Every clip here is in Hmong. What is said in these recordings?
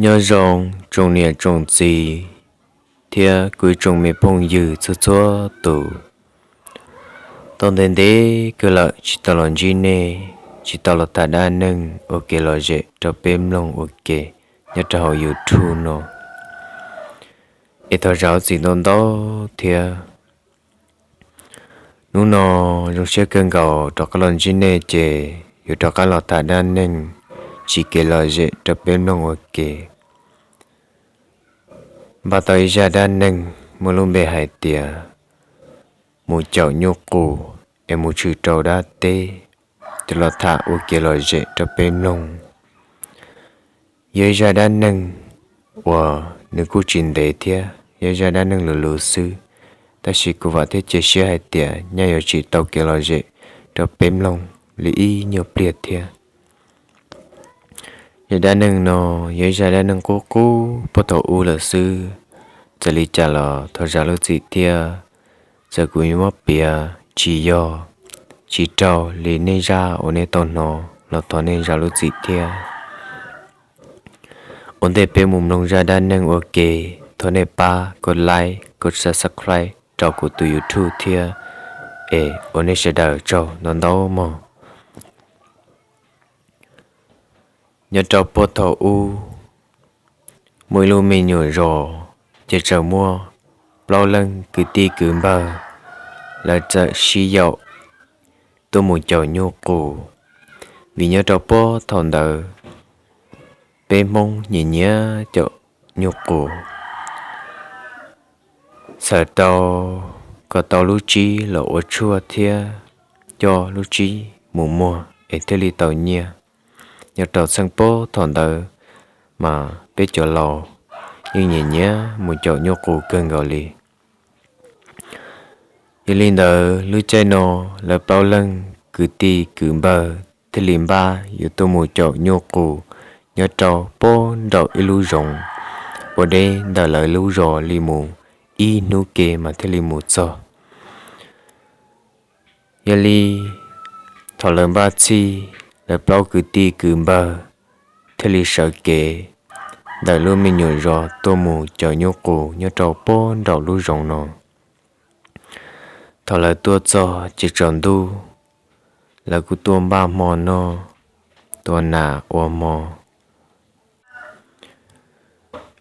Nyob zoo tsoom niam tsoom txiv thiab kuv tsoom me phooj ywg txhua txhua tus. Tau ntev ntev kawg lawm tsis tau los ntsib nej, tsis tau los tham dab neeg ua kev lom zem rau peb mloog ua ke nyob rau hauv YouTube no. Es thov zam lub txim ntau ntau thiab. Hnub no zoo siab kawg nkaus rov qab los ntsib nej ces yuav rov qab los tham dab neeg tsis kev lom zem rau peb mloog ua ke. Npaj tau ib zaj dab neeg muaj lub npe hais tias mus caum nyuj qus es mus tshwm rau dab teb, coj los tham ua kev lom zem rau peb mloog. Yog ib zaj dab neeg uas nws kuj tsis ntev thiab yog ib zaj dab neeg luv luv xwb, tab sis kuv vam thiab cia siab hais tias nyaj yuav tsim tau kev lom zem rau peb mloog li ib nyuag pliag thiab. Zaj dab neeg no yog ib zaj dab neeg qub qub puag thaum ub lawm xwb. Txawm li cas los thov zam lub txim thiab, txawm kuv yuav muab piav tsis yog, tsis raug li nej zaj uas nej tau hnov los thov nej zam lub txim thiab. Ua ntej peb mus mloog zaj dab neeg ua ke, thov nej pab kov like, kov subscribe rau kuv tus YouTube thiab, es ua nej sawv daws tsaug ntau ntau mog. Nyob rau puag thaum ub, muaj ib lub me nyuam zos, ces txawm muaj plaub leeg kwv tij kwv npawg, lawv txawm sib yaum tuaj mus caum nyuj qus, vim nyob rau puag thaum ntawd peb Hmoob nyiam nyiam caum nyuj qus. Txawm tau kom tau lub tsib los ua tshuaj thiab coj lub tsib mus muag es thiaj li tau nyiaj. Nyob rau txheej puag thaum ntawd mas peb cov laus yeej nyiam nyiam mus caum nyuj qus kawg nkaus li. Yog li ntawd lub caij no lawv plaub leeg kwv tij kwv npawg thiaj li npaj yuav tuaj mus caum nyuj qus nyob rau puag nraum ib lub zoov uas deb ntawm lawv lub zos li mus ib hnub ke mas thiaj li mus txog. Yog li thaum lawv npaj txhij, lawv plaub kwv tij kwv npawg thiaj li sawv kev ntawm lub me nyuam zos tuaj mus caum nyuj qus nyob rau puag nraum lub zoov no. Thaum lawv tuaj txog ces tsaus ntuj, lawv kuj tuaj npaj hmo noj, tua nas ua hmo.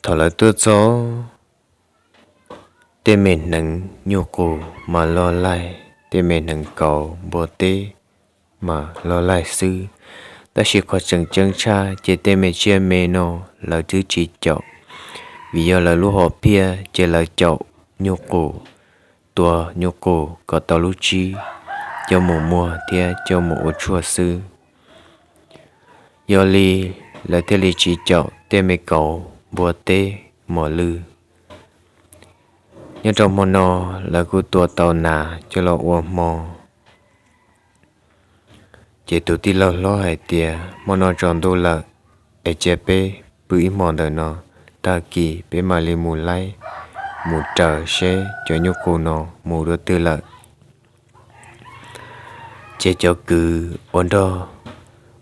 Thaum lawv tuaj txog, tej me hneev nyuj qus mas loj laij, tej me hneev kauv npua teb mas loj laij xwb. Tab sis qhov tseem ceeb tshaj ces tej me tsiaj me no lawv twb tsis caum, vim yog lawv lub hom phiaj ces lawv caum nyuj qus, tua nyuj qus kom tau lub tsib coj mus muag thiab coj mus ua tshuaj xwb. Yog li lawv thiaj li tsis caum tej me kauv npua teb mos lwj. Nyob rau hmo no lawv kuj tua tau nas coj los ua hmo. Ces tus tij laug hlob hais tias, hmo no tsaus ntuj lawm, es cia peb pw ib hmo ntawm no, tag kis peb mam li mus laib, mus raws seb cov nyuj qus no mus dua twg lawm. Ces cov kwv uas nrog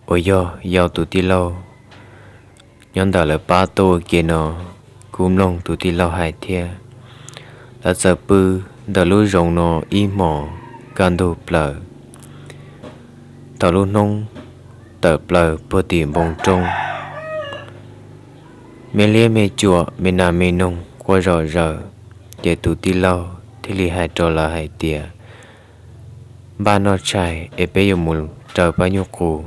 uas yog yau tus tij laug nyob ntawm lawv pab tuaj ua ke no kuj mloog tus tij laug hais thiab. Lawv txawm pw ntawm lub zoov no ib hmos kaj ntug plaws. Thaum lub hnub tawm plaws puag tim npoo roob, me liab me cuam me nas me noog quaj zom zaws, ces tus tij laug thiaj li hais rau lawv hais tias, npaj noj tshais es peb yuav mus raws pab nyuj qus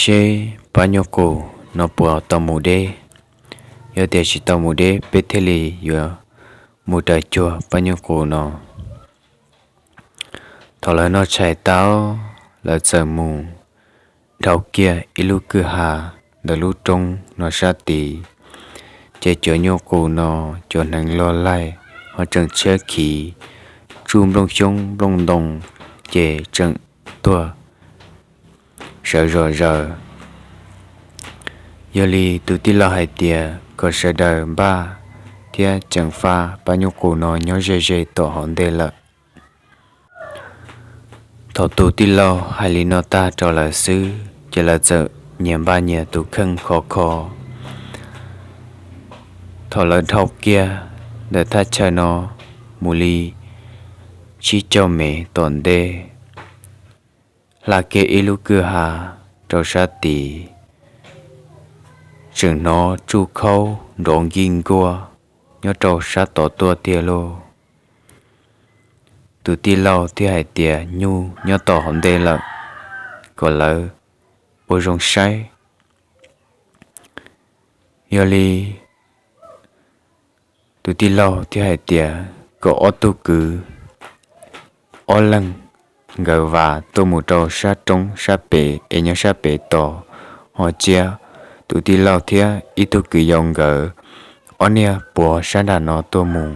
seb pab nyuj qus no puas tau mus deb. Yog tias tsis tau mus deb peb thiaj li yuav mus raws cuag pab nyuj qus no. Thaum lawv noj tshais tau, lawv txawm mus dhau kiag ib lub kwj ha ntawm lub roob no sab tid, ces cov nyuj qus no cov hneev loj laij ho tseem tshiab khiv, tsuj nplooj xyoob nplooj ntoo, ces tseem tuag sawv zom zaws. Yog li tus tij laug hais tias kom sawv daws npaj thiab ceev faj pab nyuj qus no nyob ze ze tom hauv ntej lawm. Thaum tus tij laug hais li no tag rau lawv xwb, ces lawv txawm nyias npaj nyias tus kheej khov kho. Thaum lawv dhau kiag ntawm thaj chaw no mus li tsib caug mev tom ntej, hla kiag ib lub kwj ha rau sab tid, tseem hnov tsuj khaub nrov nkij nkuaj nyob rau sab tod tuaj tiag lauj. Tus tij laug thiaj hais tias nyuj nyob tom hauv ntej lawm, kom lawv ua zoo saib. Yog li tus tij laug thiaj hais tias kom ob tug kwv ob leeg nkawd vas tuaj mus rau sab roob sab pem es nyob sab pem tos, ho cia tus tij laug thiab ib tug kwv yau nkawd ob niag puag sab nram no tuaj mus.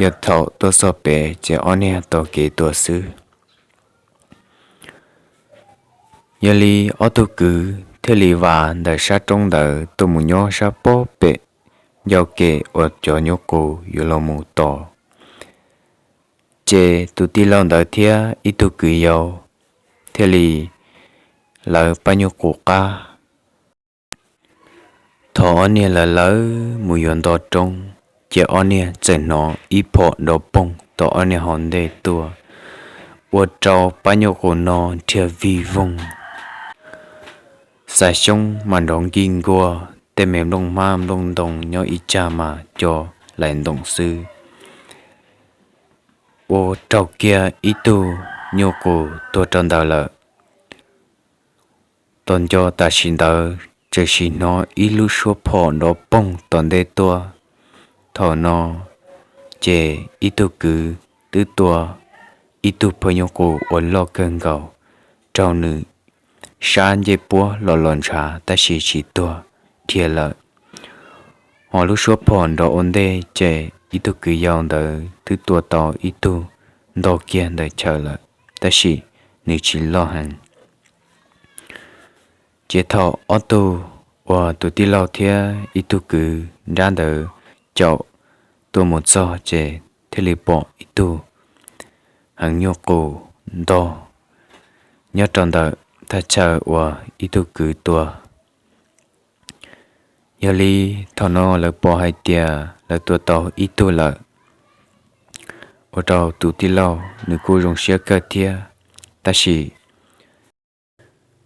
Yog thaum tuaj txog pem ces ob niag taug kev tuaj xwb. Yog li ob tug kwv thiaj li vas ntawm sab roob ntawd tuaj mus nyob sab pob pem ncau ke uas cov nyuj qus yuav los mus tos. Ces tus tij laug ntawd thiab ib tug kwv yau thiaj li lawv pab nyuj qus qab. Thaum ob niag lawv lawv mus yuav nto roob, ces ob niag txawm hnov ib phom nrov poog tom ob niag hauv ntej tuaj, ua rau pab nyuj qus no nrhiav vij voog, xa xyoob mas nrov nkij nkuaj, tej me nplooj hmab nplooj ntoo nyob ib tsag mas co laim ntoos xwb. Ua raug kiag ib tug nyuj qus tuag rau ntawd lawm. Tos nco tam sim ntawd tseem sim hnov ib lub suab phom nrov poog tom ntej tuaj. Thaum no ces ib tug kwv twb tua ib tug phaw nyuj qus uas loj kawg nkaus raug nws sab ncej puab los los ntshav tab sis tsis tuag dhia lawm. Ho lub suab phom nrov ua ntej ces ib tug kwv yau ntawd twb tua tau ib tug ntog kiag ntawm chaw lawm, tab sis nws tsis loj heev. Ces thaum ob tug uas tus tij laug thiab ib tug kwv nrab ntawd caum tuaj mus txog ces thiaj li pom ib tug heev nyuj qus ntog nyob rau ntawm thaj chaw uas ib tug kwv tua. Yog li thaum no lawv pom hais tias lawv tua tau ib tug lawm, ua rau tus tij laug nws kuj zoo siab kawg thiab. Tab sis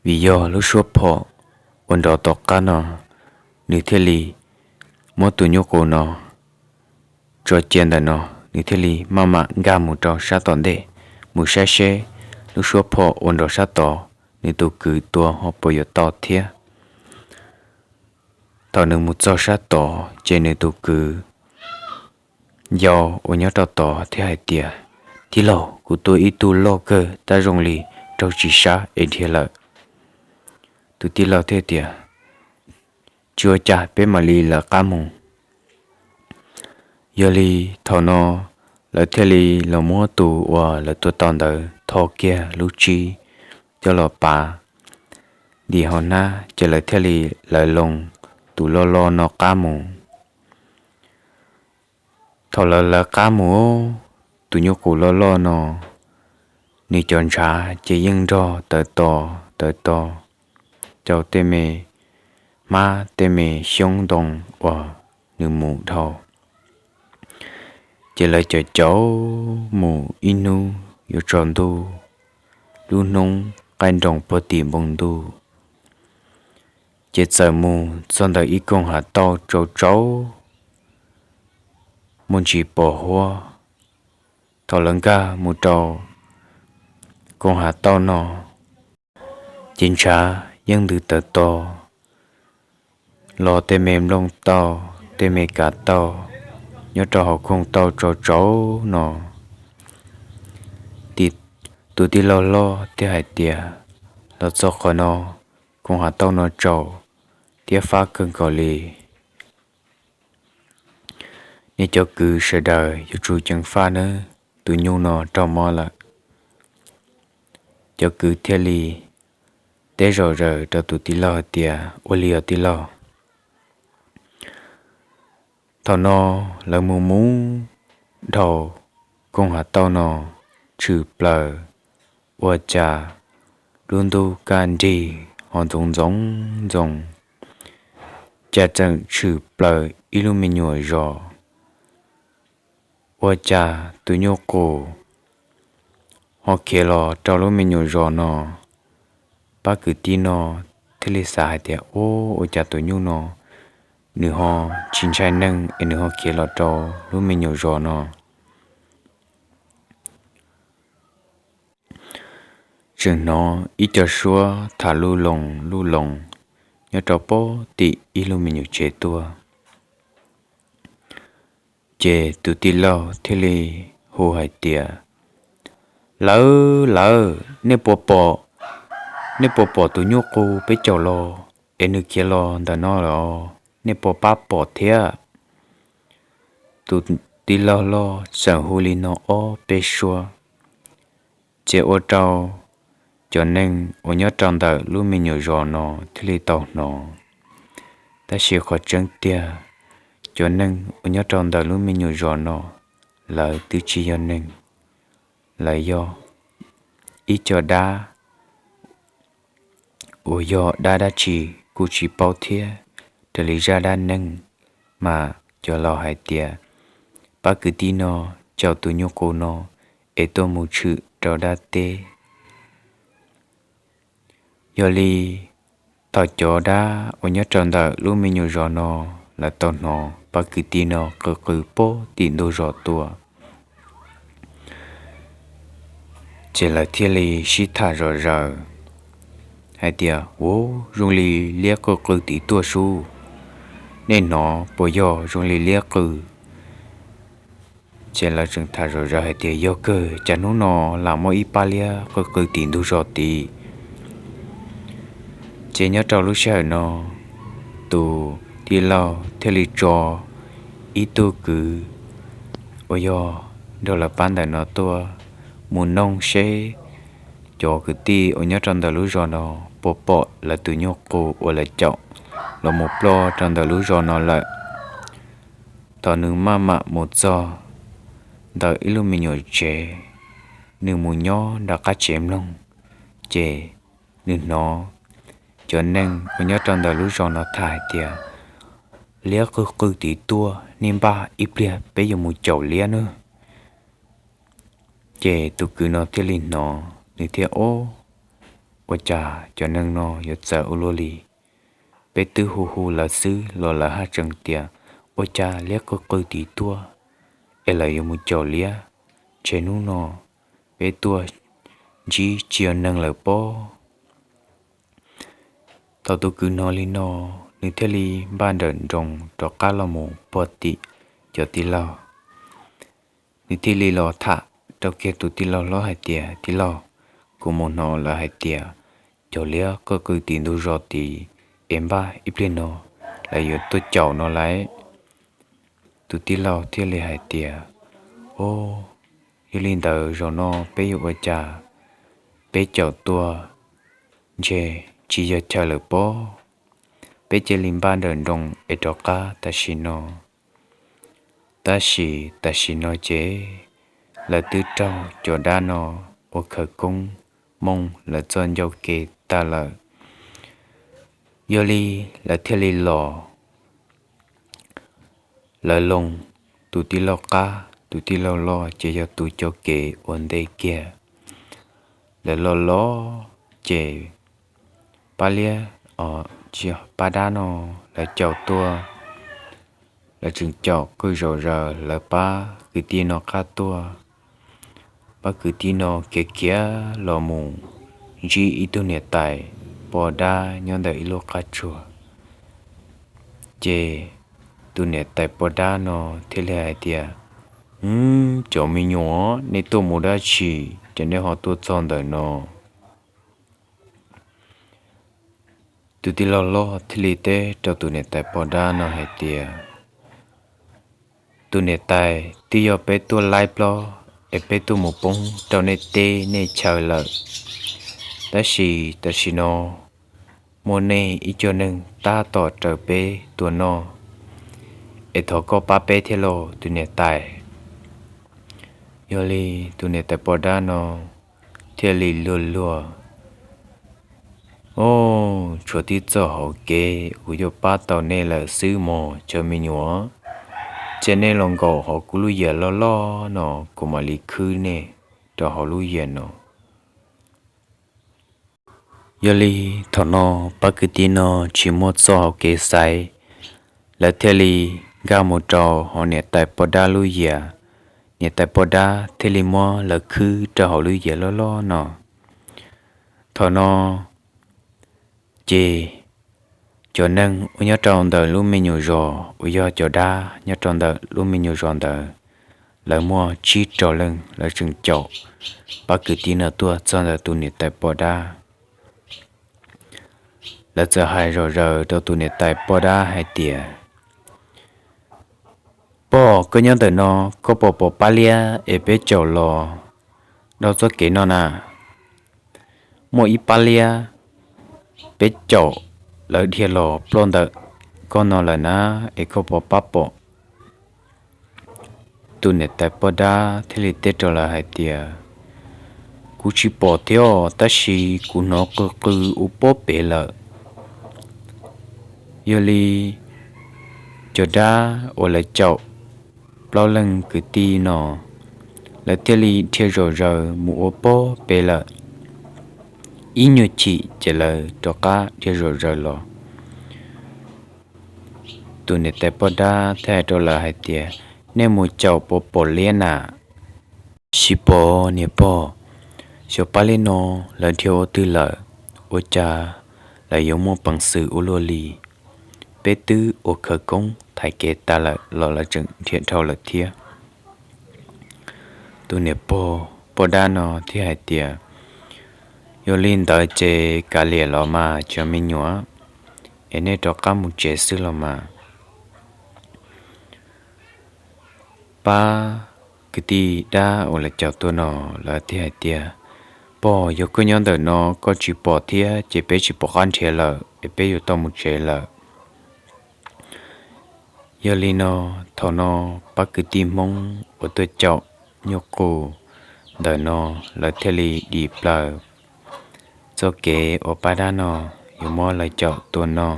vim yog lub suab phom uas nrov tom qab no, nws thiaj li muab tus nyuj qus no tso cia ntawm no, nws thiaj li maj mam nkag mus rau sab tom ntej, mus saib seb lub suab phom uas nrov sab tod nws tus kwv tua ho puas yuav tau thiab. Thaum nws mus txog sab tod ces nws tus kwv yau uas nyob rau tod thiaj hais tias, Tij laug, kuv tua ib tug loj kawg tab zoo li raug tsis sab es dhia lawm. Tus tij laug thiaj tias, Tsis ua cas, peb mam li lawv qab mus. Yog li thaum no lawv thiaj li los muab tus uas lawv tua tau ntawd tho kiag lub tsib coj los pav ntim hauv hnab, ces lawv thiaj li lawv loo tus loj loj no qab mus. Thaum lawv lawv qab mus, tus nyuj qus loj loj no, nws cov ntshav ces yeej nrog tawv to tawv to rau tej me hmab tej me xyoob ntoo uas nws mus dhau. Ces lawv caum caum mus ib hnub yuav tsaus ntuj, lub hnub qaij nroos puag tim npoo ntuj, ces txawm mus txog ntawm ib koog hav tauj tsaus tsaus, muaj ntsis pos huab. Thaum lawv nkag mus rau koog hav tauj no, ces ntshav yeej ntws tawv to los tej me nplooj tauj tej me kav tauj nyob rau hauv koog tauj tsaus tsaus no. Tus tij laug loj thiaj hais tias, Los txog qhov no, koog hav tauj no tsaus thiab fab kawg nkaus li. Nej cov kwv sawv daws yuav tsum ceev faj nawb, tus nyuj no raug mob lawm. Cov kwv thiaj li teb zom zaws rau tus tij laug hais tias, Ua li os tij laug. Thaum no lawv mus mus dhau koog hav tauj no tshwm plaws, ua cas lub ntuj kaj nrig ntxoov ntxoo ntxoo, cas txawm tshwm plaws ib lub me nyuam zos. Ua cas tus nyuj qus ho khiav los rau lub me nyuam zos no? Pab kwv tij no thiaj li xav hais tias, Ub, ua cas tus nyuj no nws ho tsis ntshai neeg es nws ho khiav los rau lub me nyuam zos no? Tseem hnov ib co suab tham luj loos luj loos nyob rau pem tim ib lub me nyuam tsev tuaj. Ces tus tij laug thiaj li hu hais tias, Lawv, lawv, nej puas pom, nej puas pom tus nyuj qus peb caum los es nws khiav los ntawm no los? Nej puas pab pom thiab? Tus tij laug loj txawm hu li no ob peb suab, ces ua rau cov neeg uas nyob rau ntawm lub me nyuam zos no thiaj li tau hnov. Tab sis qhov tseeb tiag, cov neeg uas nyob rau ntawm lub me nyuam zos no, lawv twb tsis yog neeg, lawv yog ib co dab uas yog dab dab tsi kuj tsis paub thiab. Raws li zaj dab neeg mas cov laus hais tias, pab kwv tij no caum tus nyuj qus no es tuaj mus tshwm rau dab teb. Yog li thaum cov dab uas nyob rau ntawm lub me nyuam zos no lawv tau hnov pab kwv tij no qw qw pem tim ntug zos tuaj, ces lawv thiaj li sib tham zom zaws hais tias, Ub, zoo li liab qw qw tim tuaj sub. Nej hnov puas yog zoo li liab qw? Ces lawv tseem tham zom zaws hais tias, Yog kawg, cas hnub no lam muaj ib pab liab qw qw tim ntug zos tid. Ces nyob rau lub sij hawm no, tus tij laug thiaj li tso ib tug kwv uas yog nrog lawv pab ntawm no tuaj mus noog seb cov kwv tij uas nyob rau ntawm lub zos no puas pom lawv tus nyuj qus uas lawv caum los mus ploj rau ntawm lub zos no lawm. Thaum nws maj mam mus txog ntawm ib lub me nyuam tsev, nws mus nyob nram qab tsev mloog, ces nws hnov cov neeg uas nyob rau ntawm lub zos no tham hais tias, Liab qw qw tim tuaj, nej npaj ib pliag peb yuav mus caum liab nawb. Ces tus kwv no thiaj li hnov, nws thiaj, Ob, ua cas cov neeg no yuav txawv ua luaj li? Peb twb hu hu lawv xwb los lawv haj tseem tias, Ua cas liab qw qw tim tuaj, es lawv yuav mus caum liab. Ntshe hnub no peb tuaj ntsib tsis yog neeg lawm pob. Thaum tus kwv hnov li no, nws thiaj li npaj nrawm nroos rov qab los mus puag tim cov tij laug. Nws thiaj li los tham rau kiag tus tij laug hlob hais tias, Tij laug, kuv mus hnov lawv hais tias cov liab qw qw tim ntug zos tid, es npaj ib pliag no lawv yuav tuaj caum no lauj. Tus tij laug thiaj li hais tias, Ob, yog li ntawd zaum no peb yuav ua cas? Peb caum tuaj ntshe tsis yog chaw lawm pob. Peb cia li npaj nrawm nroos es rov qab tam sim no. Tab sis tam sim no ces lawv twb raug cov dab no ua khawv koob moo lawv txoj ncauj ke tag lawm. Yog li lawv thiaj li los. Lawv loo tus tij laug qab, tus tij laug loj ces yog tus coj kev ua ntej kiag. Lawv los los ces pab liab, tsis, pab dab no lawv caum tuaj, lawv tseem caum qw zom zaws lawv pab kwv tij no qab tuaj. Pab kwv tij no khiav khiav los mus ntsib ib tug niam tais poj dab nyob ntawm ib lub qab tsuag. Ces tus niam tais poj dab no thiaj li hais tias, Cov me nyuam, nej tuaj mus dab tsi, ces nej ho tuaj txog ntawm no? Tus tij laug loj thiaj li teb rau tus niam tais poj dab no hais tias, Tus niam tais, twb yog peb tuaj laib plob es peb tuaj mus poob rau nej teb nej chaw lawm, tab sis tam sim no muaj nej ib co neeg tab tom raws peb tuaj noj, es thov koj pab peb thiab lauj tus niam tais. Yog li tus niam tais poj dab no thiaj li luag luag Au, tshuav tib txoj hauv kev kuv yuav pab tau nej lawm xwb mog cov me nyuam. Cia nej los nkaum hauv kuv lub yias loj loj no, kuv mam li khwb nej rau hauv lub yias no. Yog li thaum no pab kwv tij no tsis muaj txoj hauv kev xaiv, lawv thiaj li nkag mus rau hauv niam tais poj dab lub yias. Niam tais poj dab thiaj li muab lawv khwb rau hauv lub yias loj loj no. Thaum no ces cov neeg uas nyob rau ntawm lub me nyuam zos uas yog cov dab nyob rau ntawm lub me nyuam zos ntawd, lawv muaj tsib rau leej, lawv tseem caum pab kwv tij no tuaj txog ntawm tus niam tais poj dab. Lawv txawm hais zom zaws rau tus niam tais poj dab hais tias, Pog, koj nyob ntawm no, koj puas pom pab liab es peb caum los dhau txoj kev no na? Muaj ib pab liab peb caum lawv dhia los ploj ntawm koj no lawm na, es koj puas pab pom? Tus niam tais poj dab thiaj li teb rau lawv hais tias, Kuv tsis pom thiab, tab sis kuv hnov qw qw ua pob pem lawm. Yog li cov dab uas lawv caum plaub leeg kwv tij no, lawv thiaj li dhia zom zaws mus ua pob pem lawm. Ib nyuag chim ces lawv rov qab dhia zom zaws los. Tus niam tais poj dab thiaj hais rau lawv hais tias, Nej mus caum puas pom liab na? Tsis pom niam pog, xyov pab liab no lawv dhia ua twg lawm, ua cas lawv yuav muaj peev xwm ua luaj li. Peb twb ua khawv koob thaiv kev tas lawm los lawv tseem dhia dhau lawm thiab. Tus niam pog poj dab no thiaj hais tias, Yog li ntawd ces kav liam los mas cov me nyuam, es nej rov qab mus tsev xwb los mas. Pab kwv tij dab uas lawv caum tuaj no, lawv thiaj hais tias, Pog, yog koj nyob ntawm no koj tsis pom thiab ces peb tsis pom qab nrhiav lawm es peb yuav tau mus tsev lawm. Yog li no, thaum no pab kwv tij Hmoob uas tuaj caum nyuj qus ntawm no, lawv thiaj li dim plaws txoj kev uas pab dab no yuav muab lawv caum tuaj no.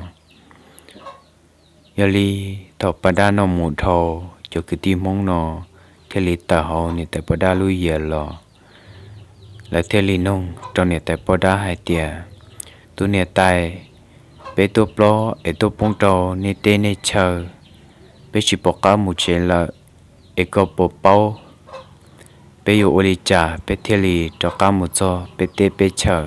Yog li thaum pab dab no mus dhau, cov kwv tij Hmoob no thiaj li tawm hauv niam tais poj dab lub yias los. Lawv thiaj li nug rau niam tais poj dab hais tias, Tus niam tais, peb tuaj plob es tuaj poob rau nej teb nej chaw, peb tsis pom qab mus tsev lawm, es koj puas paub peb yuav ua li cas peb thiaj li rov qab mus txog peb teb peb chaw?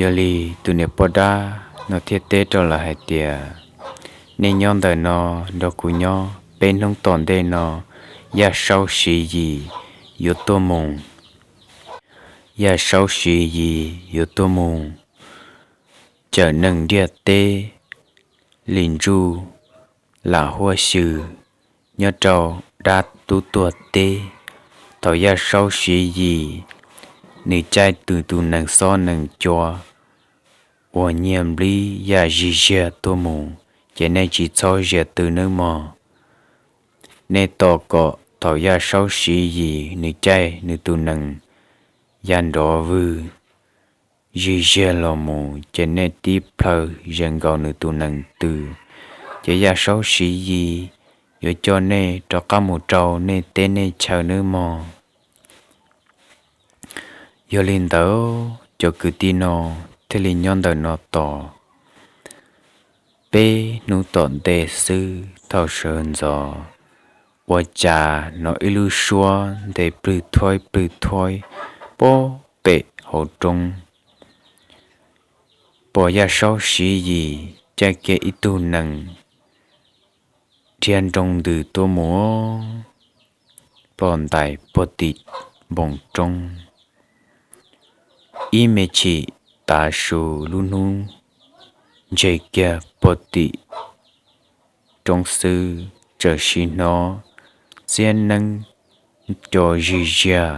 Yog li tus niam poj dab no thiaj teb rau lawv hais tias, Nej nyob ntawm no nrog kuv nyob, peb hnub tom ntej no Yaj Saub Siv Yis yuav tuaj mus. Yaj Saub Siv Yis yuav tuaj mus cawm neeg ntiaj teb, lim ntsuj lam huaj xyw nyob rau dab tub tuag teb. Thaum Yaj Saub Siv Yis nws caij tus, tus nees xob nees cua uas nyiag nplib yaj zij ziag tuaj mus, ces nej tsis txhob zias tw nawb mog. Nej tos kom thaum Yaj Saub Siv Yis nws caij nws tus nees ya nrov vwg zij ziag los mus, ces nej tib plhaw ze nkaus nws tus nees tw, ces Yaj Saub Siv Yis yuav coj nej rov qab mus rau nej teb nej chaw nawb mog. Yog li ntawd, cov kwv tij no thiaj li nyob ntawm no tos. Peb hnub tom ntej xwb, thaum sawv ntxov ua cas hnov ib lub suab ntes plwg thuaib plwg thuaib pob pem hauv roob. Pom Yaj Saub Siv Yis caij kiag ib tug nees dhia nroo ntws tuaj mus ploj ntais puag tim npoo roob. Ib me chim tav su lub hnub ntseg kiag puag tim roob xwb, txawm sim hnov txiab neeb co zij ziag,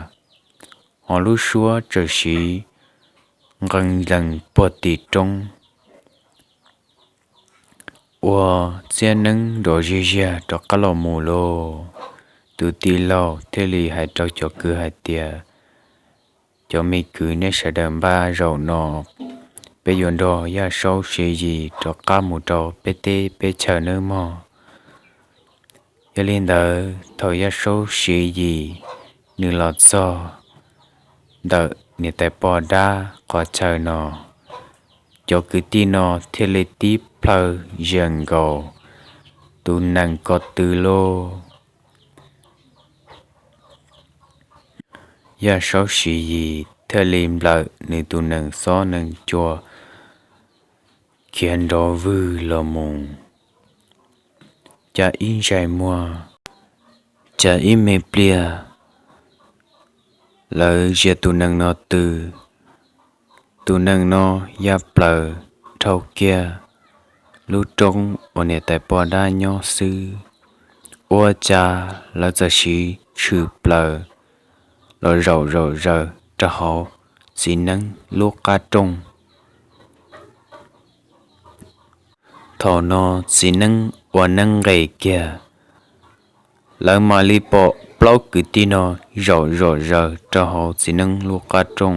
ho lub suab txawm sim nqee lees puag tim roob. Ua txiab neeb nrov zij ziag rov qab los mus lauj. Tus tij laug thiaj li hais rau cov kwv hais tias, Cov me kwv nej sawv daws npaj zaum no, peb yuav nrog Yaj Saub Siv Yis rov qab mus rau peb teb peb chaws nawb mog. Yog li ntawd thaum Yaj Saub Siv Yis nws los txog ntawm niam tais poj dab qhov chaw no, cov kwv tij no thiaj li tib plhaw zias nkaus tus nees ko tw lauj. Yaj Saub Siv Yis thiaj li nplawm nws tus nees xob nees cua khiav nrov vwg los mus. Cas ib ntsais muag, cas ib me pliag, lawv zias tus nees no tw. Tus nees no ya plaws dhau kiag lub roob uas niam tais poj dab nyob xwb. Ua cas lawv txawm siv tshwm plaws los zaum zom zaws rau hauv txiv neeb lub qab rooj. Thaum no txiv neeb ua neeb nqes kiag, lawv mam li pom plaub kwv tij no zaum zom zaws rau hauv txiv neeb lub qab rooj.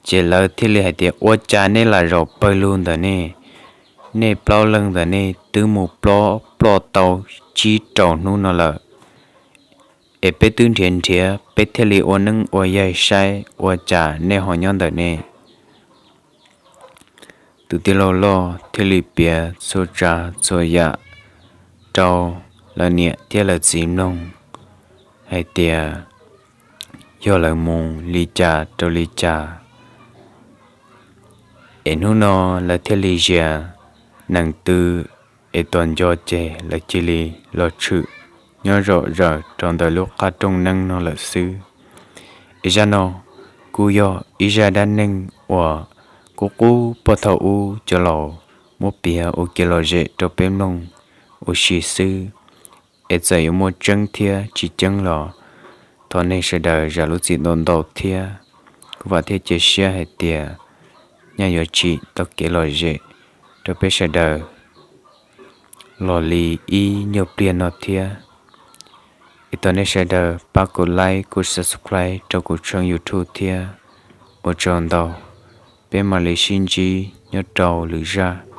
Ces lawv thiaj li hais tias, Ua cas nej lam zaum pawg lug ntawm nej? Nej plaub leeg ntawm nej twb mus plob ploj tau tsib rau hnub no lawm, es peb twb nrhiav nrhiav peb thiaj li ua neeb ua yaig saib ua cas nej ho nyob ntawm nej. Tus tij laug loj thiaj li piav txhua tsav txhua yam rau lawv niam thiab lawv txiv mloog hais tias yog lawv mus li cas rau li cas, es hnub no lawv thiaj li zias nees tw, es tos nco ces lawv cia li los tshwm nyob zom zaws rau ntawm lub qab rooj neeb no lawm xwb. Es zaj no kuj yog ib zaj dab neeg uas kuj qub puag thaum ub cov laus muab piav ua kev lom zem rau peb mloog ua si xwb, es txawm yuav muaj tseeb thiab tsis tseeb los thov nej sawv daws zam lub txim ntau ntau thiab. Kuv vam thiab cia siab hais tias nyaj yuav tsim tau kev lom zem rau peb sawv daws los li ib nyuag pliag no thiab. Es thov nej sawv daws pab kuv like kuv subscribe rau kuv tshooj YouTube thiab. Ua tsaug ntau, peb mam li sib ntsib nyob rau lwm zaj.